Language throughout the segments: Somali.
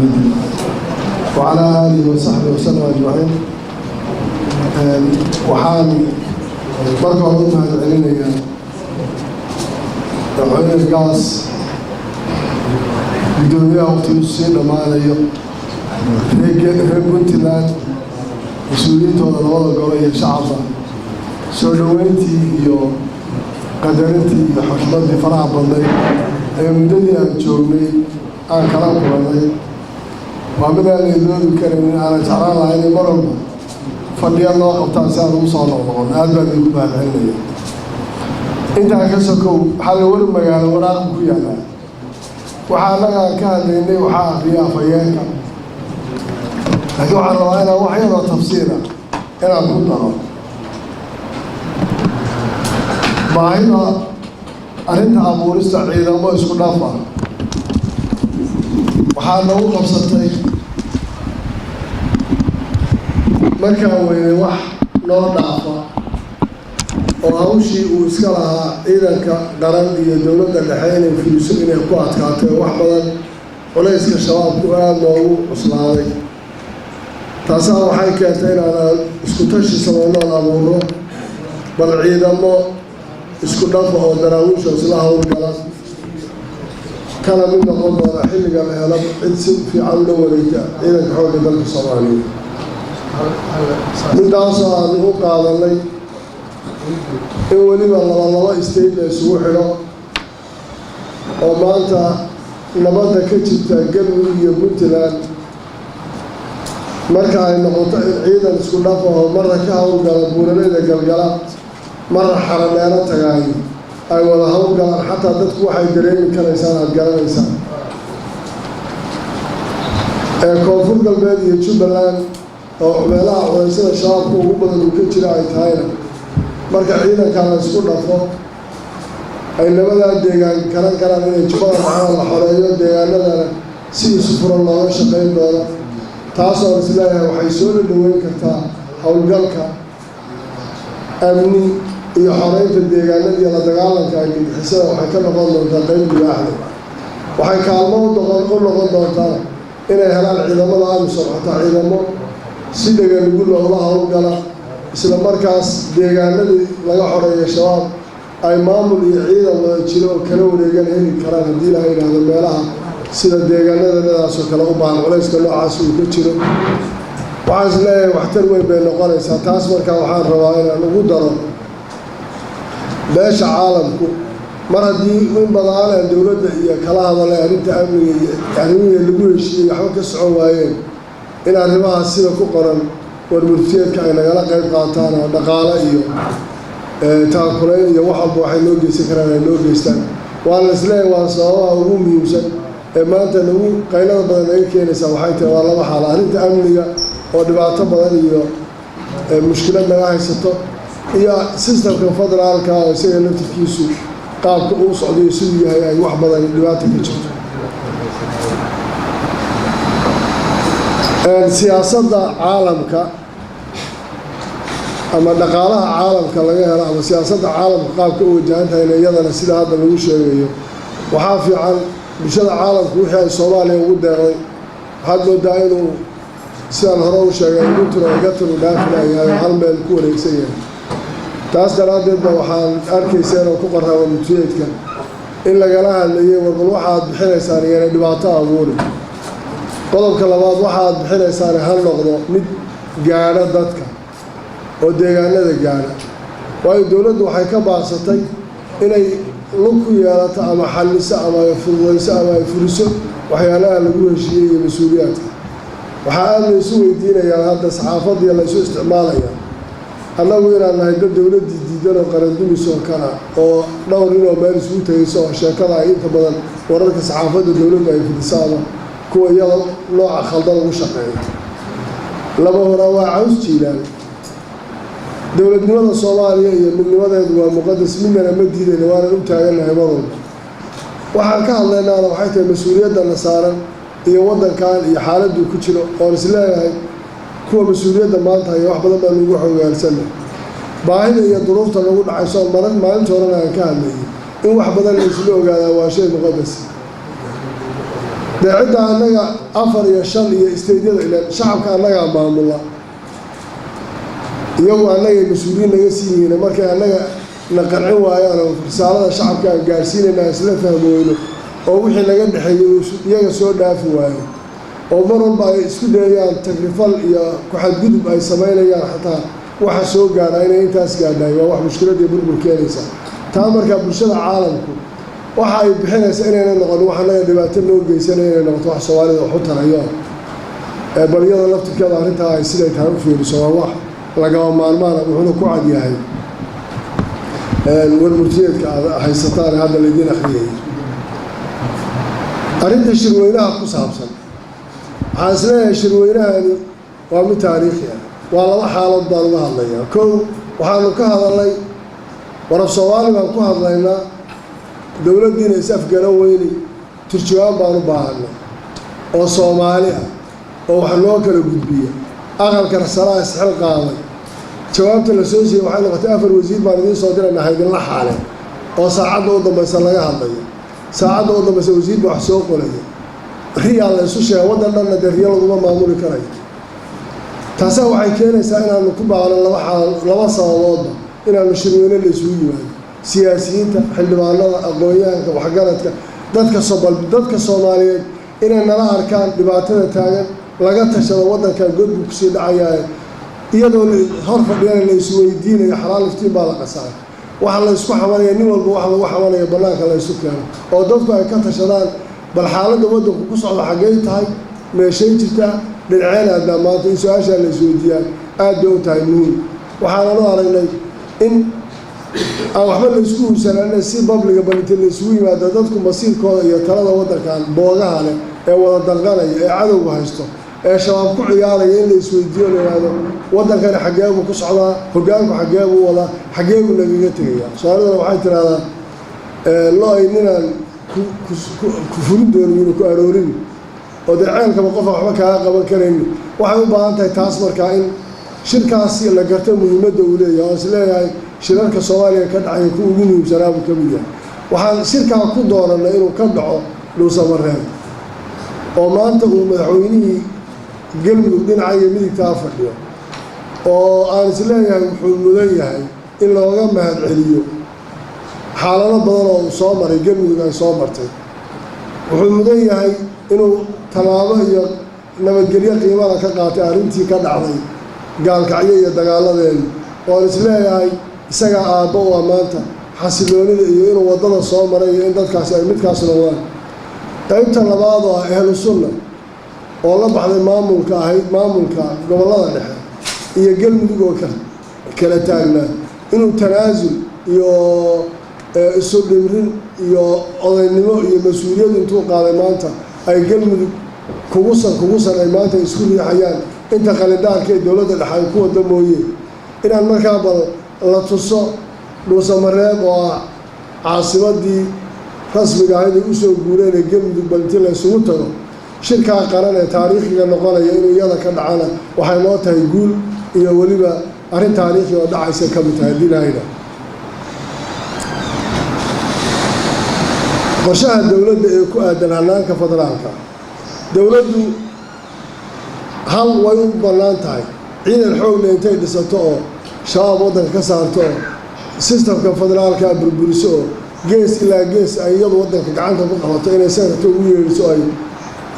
محمد وعلى آله وصحبه وسلم أجمعين. Waxaan marka hore u mahad celinayaa Madaxweyne Gaas, guddoomiyaha waqtigiisu sii dhammaanayo, reer Puntland, mas-uuliyiintooda labada gole iyo shacabka, soo dhoweyntii iyo qadarintii iyo xushmadii faraha badnayd ee muddadii aan joognay aan kala kulannay. Waa mid aan la iloobi karaynin, aanan jeclaan lahay inay mar walba fadhiya noo qabtaan si aan ugu soo noqnoqon. Aad baan idiinku mahad celinaya. Intaa ka sokow, waxaa la wari magaalo waraaq ku yaallaa. Waxaa annaga aan ka hadlaynay waxaa akriya afhayeenka, laakiin waxaan rabaa inaan wax yaroo tafsiira inaan ku daro baahida arrinta abuurista ciidamo isku dhaf ah. Waxaa nagu qabsatay markaan weynay wax noo dhaafa oo hawshii uu iska lahaa ciidanka qaran iyo dowladda dhexe inay fuliso inay ku adkaatay, oo wax badan culayska Shabaabku aada noogu cuslaaday. Taasaa waxay keentay inaan isku tashi samayno oon abuurno bal ciidamo isku dhafa oo Daraawiisha isla howlgala, kana mid noqon doona xilliga la helo cid si fiican ula wareegta ciidanka xoogga dalka Soomaaliyeed. Midaasoo aan u qaadanay in weliba laba laba state la isugu xidho, oo maanta nabadda ka jirta Galmudug iyo Puntland marka ay noqoto in ciidan isku dhaf aho marra ka howlgala buuraleyda Galgala, marra Xaradheero tagaayo, ay wada howlgalaan, xataa dadku waxay dareemi karaysaan, aada garanaysaan, ee Koonfur Galbeed iyo Jubbaland oo meelaha culeysyada Shabaabka ugu badan uu ka jira ay tahayna, marka ciidanka la isku dhafo ay labadaa deegaan karan karaan inay Jubbada Dhexena la xoreeyo, deegaanadana si isu furan looga shaqayn doono. Taasoon is leeyahay waxay soo dhadhaweyn kartaa howlgalka amni iyo xoreynta deegaanada iyo la dagaalanka argagixisada. Waxay ka noqon doontaa qeyb libaaxda. Waxay kaalmo u noqon doontaa inay helaan ciidamada AMISOM xataa ciidamo si dheganugu loola howlgala, isla markaas deegaanadii laga xoreeya Shabaab ay maamul iyo ciidan wada jiro oo kala wareegan heli karaan, haddii la yidhaahdo meelaha sida deegaanadannadaasoo kale u baahan culayska noocaas uu ka jiro. Waxaan is leeyahay waxtar weyn bay noqonaysaa taas. Markaa waxaan rabaa inaan ugu daro beesha caalamku, mar haddii in badan aan dowladda iyo kala hadalay arrinta amniga iyo arrimihii lagu heshiiyey waxba ka socon waayeen, in arrimahaas sida ku qoran warmurtiyeedka ay nagala qayb qaataan, oo dhaqaale iyo taakulayn iyo wax walba waxay noo geysan karaan ay noo geystaan. Waana is leeyahay waa sababaha ugu muhiimsan ee maanta nagu qaylada badan naga keenaysaa. Waxay tahay waa laba xaalo: arrinta amniga oo dhibaato badan iyo mushkilad naga haysato, iyo systemka federaalka oo isaga laftirkiisu qaabka uu socdayo siduu yahay ay wax badan dhibaata ka jirto. Siyaasadda caalamka ama dhaqaalaha caalamka laga helo ama siyaasadda caalamka qaabka u wajahan tahayna, iyadana sida hadda lagu sheegayo, waxaa fiican bulshada caalamku wixii ay Soomaaliya ugu deeqday waxaad moodaa inuu, sidaan hore u sheegay, igu tiro iga tiru dhaafilayahay oo hal meel ku wareegsan yahay. Taas daraaddeed ba waxaan arkayseen oo ku qoraa warmurtiyeedka in lagala hadlayay warbal waxaad bixinaysaan iyana dhibaato abuuri. Qodobka labaad, waxaad bixinaysaan ha noqdo mid gaadha dadka oo deegaanada gaadha, waayo dowladdu waxay ka baaqsatay inay lug ku yeelato ama xalliso ama ay fududayso ama ay fuliso waxyaalaha lagu heshiiyey iyo mas-uuliyaadka. Waxaa aada la isu weydiinayaa hadda, saxaafadii la isu isticmaalayaa, annagu inaan nahay dad dowladdii diidan oo qarandumis oo kala oo dhowr ninoo meel isugu tegayso, oo sheekada ay inta badan wararka saxaafadda dowladdu ay fidiso ama kuwa iyada nooca khaldan ugu shaqeeya. Laba horaa waa caws jiilaal. Dowladnimada Soomaaliya iyo midnimadeedu waa muqadas, midnana ma diidayna, waanan u taagannahay mar walba. Waxaan ka hadlaynaana waxay tahay mas-uuliyaddana saaran iyo waddankan iyo xaaladuu ku jiro, oon is leeyahay kuwa mas-uuliyadda maanta haya wax badan baan ugu xogaalsanay baahida iyo duruufta nagu dhacayso. Marar maalinta horena aan ka hadlayay in wax badan la isla ogaadaa waa shay muqadas. Dee cidda annaga afar iyo shan iyo state-yada, ilaan shacabka annagaa maamula, iyagu annagay mas-uuliyiin naga sii yihiin. Markay annaga na qancin waayaan oo risaalada shacabka aan gaarsiinayna aan isla fahmi weyno, oo wixii naga dhexeeyey uu iyaga soo dhaafi waayo, oo mar walba ay isku dayayaan tagrifal iyo ku-xadgudub ay samaynayaan, xataa waxa soo gaadha inay intaas gaadhaay waa wax mushkilad iyo burbur keenaysa. Taa markaa bulshada caalamku waxa ay bixinaysa inayna noqon wax annaga dhibaato noo geysanaya, inay noqoto wax Soomaalida wax u tarayo. Bal iyada laftirkeeda arrintaa ay siday tahay u fiiriso, waa wax lagama maarmaana. Wuxuuna ku cad yahay warmurtiyeedka aad haysataan hadda laydin akhriyay. Arrinta shirweynaha ku saabsan, waxaan isleeyahay shirweynahani waa mid taariikhi ah. Waa laba xaalad baan uga hadlayaa. Kow, waxaanu ka hadalnay waraf Soomaali baan ku hadlaynaa, dowladdiina is afgaran weynay, turjumaan baan u baahanay oo Soomaali ah oo wax noo kala gudbiya. Aqalka saraa isxil qaaday. Jawaabta la soo siiyey waxay noqotay afar wasiir baan idiin soo dirayna, haydinla xaaleen, oo saacadda u dambaysa laga hadlayo, saacadda u dambaysa wasiir baa wax soo qoraya, riyaa la isu sheega. Waddan dhanna dee riyo laguma maamuli karayo. Taasaa waxay keenaysaa inaanu ku baaqno laba xaal, laba sababoodba, inaanu shirweyne la isugu yimaado, siyaasiyiinta, xildhibaanada, aqoon-yahanka, waxgaradka, dadka Soomaaliyeed inay nala arkaan dhibaatada taagan, laga tashado waddankan godbuu kusii dhacayaaye, iyadoo hor fadhiyana la isweydiinayo. Xalaal iftiin baa la qasaay waxa la isku xamanaya, nin walba waxa lagu xamanaya bannaanka la isu keeno, oo dadku ay ka tashadaan bal xaaladda waddanku ku socdo xaggey tahay, meeshay jirtaa, dhinaceen aadnaa maanta. In su-aashaa la isweydiiyaa aad bay u tahay muhiim. Waxaanan u aragnay in aan waxba la isku huursanana, si public-ga bal inta la isugu yimaado, dadku masiirkooda iyo talada waddankan boogaha leh ee wada danqanaya, ee cadowga haysto, ee Shabaab ku ciyaaraya, in la isweydiiyo, la yidhaahdo waddankani xaggee buu ku socdaa, hoggaanku xaggee buu wadaa, xaggee buu nagaga tegayaa. Soomaalidana waxay tidhahdaa, lo ay ninaan ku fulin doonin inuu ku aroorin, oo dee ceelkaba qofa waxba kaaga qaban karaynin. Waxay u baahan tahay taas markaa in shirkaasi la garto muhiimadda uu leeyahay, oo is leeyahay shirarka Soomaaliya ka dhacaya kuwa ugu muhiimsanaa buu ka mid yahay. Waxaan shirkaa ku doorannay inuu ka dhaco Dhuusamareeb, oo maanta uu madaxweynihii Galmudug dhinaca iyo midigtaa fadhiyo, oo aan is leeyahay wuxuu mudan yahay in looga mahad celiyo xaalado badan oo uu soo maray, Galmudug ay soo martay. Wuxuu mudan yahay inuu tallaabo iyo nabadgelyo qiimada ka qaatay arrintii ka dhacday Gaalkacyo iyo dagaaladeeni, oo aan is leeyahay isagaa aabbo u ah maanta xasiloonida iyo inuu waddada soo maray iyo in dadkaasi ay midkaas noqdaan. Qaybta labaad oo ah Ahlu Sunna oo la baxday maamulka ahayd maamulka gobollada dhexe iyo Galmudug oo kala taagnaa, inuu tanaasul iyo isu dhimrin iyo odaynimo iyo mas-uuliyad intuu qaaday, maanta ay Galmudug kugusan kugusan ay maanta isku riixayaan inta qalindaarka ee dowladda dhexe ay ku wada mooye, inaan markaa bal la tuso Dhuusamareeb oo ah caasimadii rasmiga ahayd ay usoo guureen ee Galmudug, bal intii la isugu tago shirkaa qaran ee taariikhiga noqonaya inuu iyada ka dhacana, waxay noo tahay guul iyo weliba arrin taariikhi oo dhacaysa ka mid tahay, haddii Ilaahayna. Qorshaha dowladda ee ku aadan hanaanka federaalka, dowladdu hal way u bannaan tahay: ciidan xoogle intay dhisato oo Shabaab waddanka ka saarto, oo system-ka federaalka burburiso, oo gees ilaa gees ay iyadu waddanka gacanta ku qabato, inay sa rabto ugu yeedhiso, ay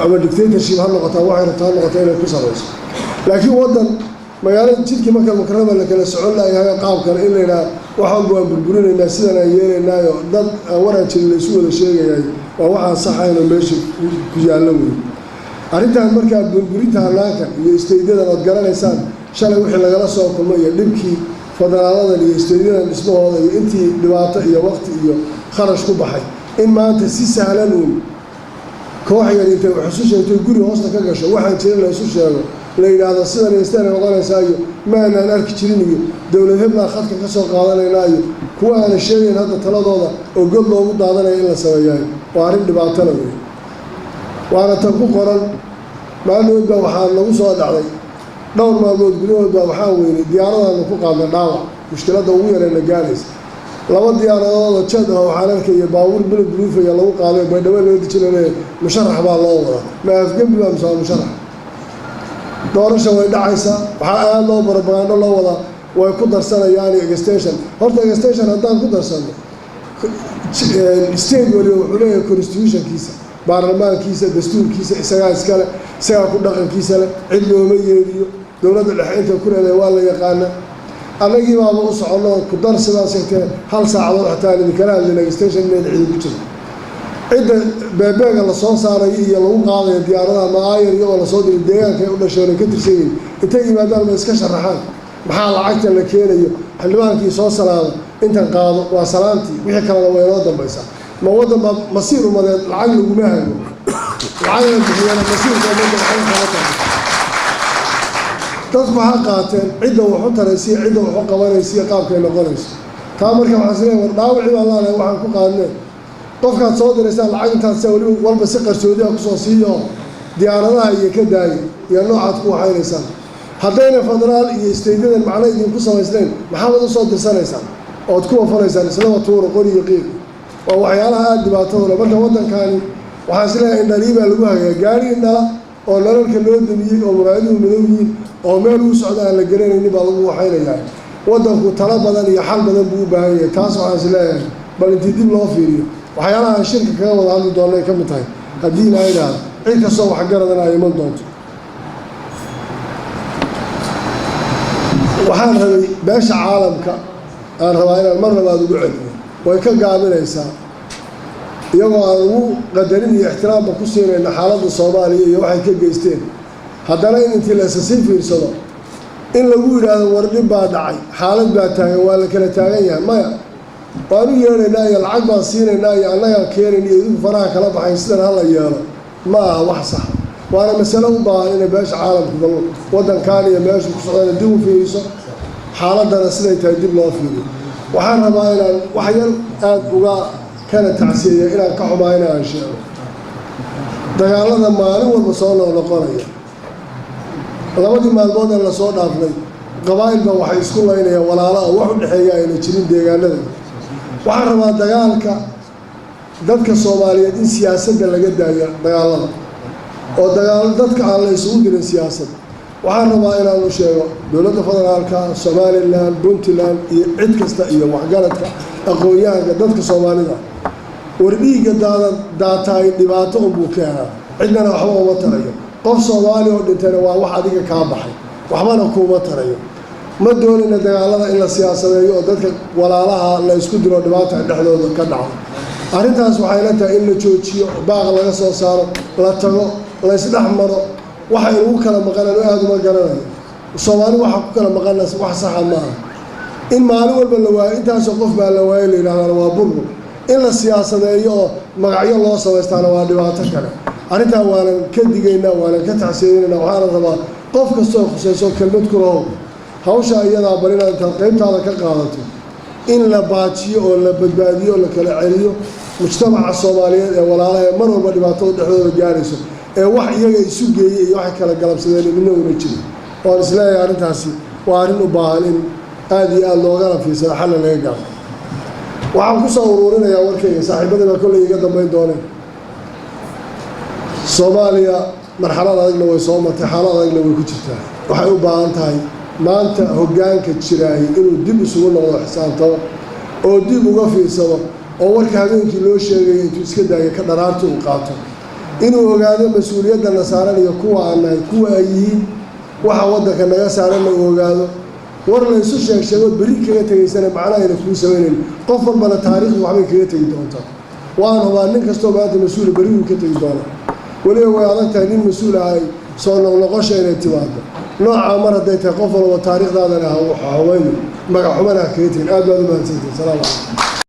ama dictatorship ha noqotaa, waxay rabto ha noqoto inay ku samayso. Laakiin waddan magaalada jidkii Marka Mukarama la kala socon layahay, qaab kale in la yidhaha wax walba waan burburinaynaa, sidan aan yeelaynaayo, dad aan waraan jirin la isu wada sheegayahay, waa waxaan saxaynoo meesha ku yaallo wey. Arrintan markaa burburinta hanaankan iyo state-yadan ood garanaysaan shalay wixii lagala soo kulmay iyo dhibkii federaaladan iyo state-yadan dhismahooda iyo intii dhibaato iyo waqti iyo kharash ku baxay, in maanta si sahlan uun koox yar intay wax isu sheegto, guri hoosta ka gasho, waxaan jirin la isu sheego, la yidhaahdo sidan iyo sidan noqonaysaa iyo ma aanaan arki jirin iyo dowlad heblaan khadka ka soo qaadanaynaa iyo kuwa aana sheegayn hadda taladooda oo god loogu daadanaya in la sameeyahay, waa arrin dhibaatona wey. Waana tan ku qoran. Maalmood baa waxaa nagu soo dhacday, dhowr maalmood gudahood baa waxaan weynay diyaaradaanu ku qaadna dhaawac, mushkiladda ugu yarayna gaaraysa. Laba diyaaradood oo jet ah waxaan arkaya baabuur bullet proof-aya lagu qaaday, Baydhabo laga dejinay. Musharax baa loo wadaa, ma afgembi baa mise waa musharax? Doorasha way dhacaysaa. Waxaa aada loo propaganda loo wadaa, way ku darsanayaan extension. Horta extension haddaan ku darsano, state waliba wuxuu leeyahay constitutionkiisa, baarlamaankiisa, dastuurkiisa, isagaa iskale, isagaa ku dhaqankiisa leh, cid looma yeeriyo. Dowladda dhexe intay ku leedahay waa la yaqaana. Annagii baaba u soconno ku dar sidaas sheegtee. Hal saacadood xataa aan idinkala hadlin extension inayna cidi ku jiro. Cidda beebeega lasoo saarayo iyo lagu qaadayo diyaaradaha maayar, iyagoo lasoo diray deegaanka ay u dhasheen ay ka tirsan yihiin, intay yimaadaan ma iska sharaxaan? Maxaa lacagta la keenayo? Xildhibaankii soo salaado intan qaado, waa salaantii, wixii kalena waa inoo dambaysaa. Ma waddan baa masiir umadeed lacag laguma hago? Lacag la bixiyana masiirka ummadda waxba kama tahay. Dadku ha qaateen cidda wax u taraysiyo, cidda wax u qabanaysiyo, qaabkay noqonayso taa. Marka waxaan is leeyahay, war dhaawacii baan laanahay, waxaan ku qaadnee qofkaad soo diraysaan lacag intaad se weliba walba si qarsoodi ah kusoo siiyo diyaaradaha iyo ka daaya iyo noocaad ku waxaynaysaan. Haddayna federaal iyo state-yadan macno idinku samaysnayn, maxaabad usoo dirsanaysaan ood ku wafanaysaan? Islaba tuura qori iyo qiiq. Waa waxyaalaha aada dhibaatada le. Marka waddankani waxaan is leeyahay indhalii baa lagu hagayaa, gaari indhala oo nalalka loo damiyey oo muraayaduhu madow yihiin oo meel uu socda aan la garanaynin baa lagu waxaynayaa. Waddanku talo badan iyo xal badan buu u baahan yahay. Taas waxaan is leeyahay, bal intii dib loo fiiriyo, waxyaalaha aan shirka kaga wada hadli doonno ay ka mid tahay, haddii ilaa idhaahdo, cid kastoo waxgaradana ay iman doonto. Waxaan rabay beesha caalamka, aan rabaa inaan mar labaad ugu celiyo. Way ka gaabinaysaa, iyagoo aan ugu qadarin iyo ixtiraamba ku siinayna xaaladda Soomaaliya iyo waxay ka geysteen, haddana in intii la isa sii fiirsado in lagu yidhaahdo, war dhib baa dhacay, xaalad baa taagan, waa la kala taagan yahay. Maya, waan u yeedhaynaa iyo lacag baan siinaynaa iyo annagaa keenayn iyo idinku faraha kala baxayn, sidan hala yeelo, ma aha wax sax. Waana masalo u baahan inay beesha caalamku bal waddankan iyo meeshu ku socdana dib u fiiriso, xaaladdana siday tahay dib loo fiiriyo. Waxaan rabaa inaan wax yar aada uga kana tacsiyeeya, inaan ka xumaa inaan sheego dagaalada maalin walba soo noqnoqonaya. Labadii maalmood ee lasoo dhaafnay, qabaa'il baa waxay isku laynayaan walaalo oo wax u dhexeeya ayna jirin deegaanada. Waxaan rabaa dagaalka dadka Soomaaliyeed in siyaasadda laga daayo dagaalada, oo dagaal dadka aan la isugu dirin siyaasad. Waxaan rabaa inaanu sheego dowladda federaalka, Somaliland, Puntland iyo cid kasta iyo waxgaradka, aqoon-yahanka, dadka Soomaalida, war dhiigga daada daataay dhibaato unbuu keenaa, cidnana waxba uma tarayo. Qof Soomaali oo dhintayna waa wax adiga kaa baxay, waxbana kuuma tarayo. Ma doonayna dagaalada in la siyaasadeeyo oo dadka walaalaha la isku diro, dhibaata dhexdooda ka dhacdo. Arrintaas waxay la tahay in la joojiyo, baaq laga soo saaro, la tago, la isdhex maro. Waxa inugu kala maqanaan aada uma garanayo. Soomaali waxa ku kala maqana wax saxa maaha. In maalin walba la waayo, intaasoo qof baa la waayo la yidhahdana, waa burbur. In la siyaasadeeyo oo magacyo loo samaystaana waa dhibaato kale. Arrintaa waanan ka digaynaa, waanan ka tacsiyeynaynaa. Waxaana rabaa qof kastoo khusayso kelmad ku lahow hawsha iyadaa, bal inaad intaad qaybtaada ka qaadato in la baajiyo oo la badbaadiyo oo la kala celiyo mujtamaca Soomaaliyeed ee walaalaha ee mar walba dhibaatada dhexdooda gaarayso, ee wax iyaga isu geeyey iyo waxay kala galabsadeen midna una jirin. Waan isleeyahay arrintaasi waa arrin u baahan in aada iyo aada loogana fiirsado, xalla laga gaaro. Waxaan kusoo uruurinayaa warkayga, saaxiibadii baa kolley iga dambayn dooneen. Soomaaliya marxalad adagna way soo martay, xaalad adagna way ku jirtaa. Waxay u baahan tahay maanta hoggaanka jiraayay inuu dib isugu noqdo, xisaabtamo oo dib uga fiirsado, oo warka habeenkii loo sheegaya intuu iska daayo ka dharaarti uu qaato, inuu ogaado mas-uuliyadda saaran iyo kuwa aan nahay, kuwa ay yihiin, waxa waddanka naga saaranna uu ogaado. War laysu sheeg sheegood berri kaga tegaysana macna ayna kuu samaynayn. Qof walbana taariikhdu waxbay kaga tegi doontaa. Waan hubaa nin kastoo maanta mas-uula berri wuu ka tegi doonaa. Weliba way adag tahay nin mas-uul ahay soo noqnoqosha inay timaado noocaa. Mar hadday tahay, qof walba taariikhdaadana ha xumayni, magac xumana ha kaga tegin. Aad baad u mahadsantihin. Salaamu calaykum.